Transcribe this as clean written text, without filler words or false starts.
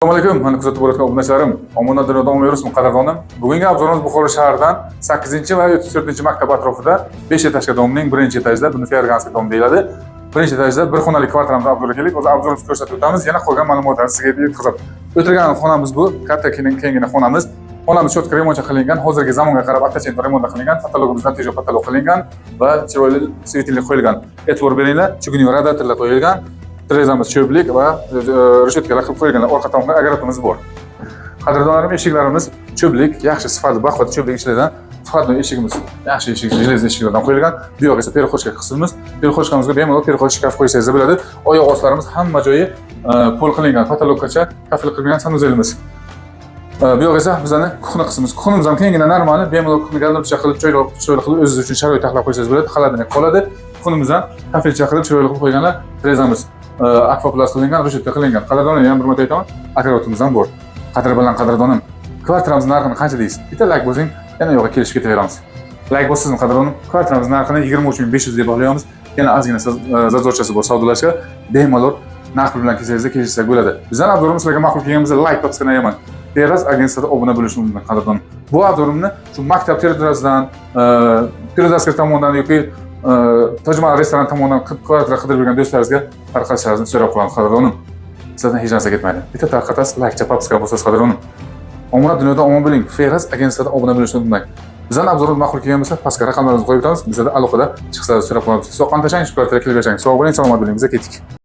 Assalomu alaykum, mani kuzatib borayotgan obunachilarim. Omonat dunyoda omon yursin, qadrdonim. Bugungi обзор imiz Buxoro shahridan 8 va 34 maktab atrofida 5 этажка дом ning birinchi etajida, buni Ферганский дом deyiladi. Birinchi etajda bir xonali kvartiramiz обзор ga keldik. Hozir обзор imizni ko'rsatib o'tamiz, yana qolgan ma'lumotlarni sizga yetkazib. O'tirgan xonamiz bu, katta kenggina xonamiz. Xonamiz чётко remontcha qilingan, hozirgi zamonga qarab attachent remont qilingan, потолок imizdan tejo потолок qilingan va chiroyli светильник qo'yilgan. E'tibor beringlar, чугунный radiatorlar qo'yilgan. Derazamiz cho'plik va решётка lar qilib qo'yilgan. Orqa tomonda огород imiz bor. Qadrdonlarim, eshiklarimiz cho'plik, yaxshi sifatli, baquvvat cho'plik ishlangan. Sifatli eshigimiz, yaxshi eshik, железный eshiklardan qo'yilgan. Bu yoq esa переходка qismimiz. Переходка mizga bemalol переход shkaf qo'ysangiz bo'ladi. Oyoq ostlarimiz hamma joyi pol qilingan, потолок gacha kafel qilingan санузел imiz. Bu yoq esa bizani кухня qismimiz. Кухня miz ham kenggina, нормальный, bemalol кухня garderobcha qilib, chiroyli chiroyli qilib o'zingiz uchun sharoit taxlab qo'ysangiz bo'ladi. Холодильник qoladi. Кухня miz ham kafelcha qilib, chiroyli qilib qo'yganlar. Derazamiz akvaplast qilingan, решётка qilingan. Qadrdonim, yana bir marta aytaman, огород imiz ham bor. Qadr bilan qadrdonim. Kvartiramiz narxini qancha deysiz? Bitta layk bosing, yana yo'qqa kelishib ketaveramiz. Layk bossizmi, qadrdonim? Kvartiramiz narxini 23 500 deb baholaymiz. Yana ozgina зазор chasi bor savdolashga, bemalol naqd pul bilan kelsangiz kelishsak bo'ladi. Bizning обзор imiz sizlarga ma'qul kelgan bo'lsa, layk bosishni ayaman. Teras agentствоda obuna bo'lishni unutmang, qadrdonim. Bu обзор imni shu maktab territoriyasidan, Передаскер tomonidan yoki Tojmahal restoran tomonidan kvartira qidirib yurgan do'stlaringizga tarqatishlaringizni so'rab qolamiz, qadrdonim. Sizlardan hech narsa ketmaydi. Bitta tarqatasiz, laykcha, подписка bosasiz, qadrdonim. Omonat dunyoda omon bo'ling. Feraz agentствоda obuna bo'lishni unutmang. Bizning обзор imiz ma'qul kelgan bo'lsa, pastga raqamlarimizni qo'yib o'tamiz. Bizada aloqada chiqishlaringizni so'rab qolamiz. Soqqan tashlang, shu kvartiraga kelib yashang. Sog' bo'ling, salomat bo'ling. Biz ketdik.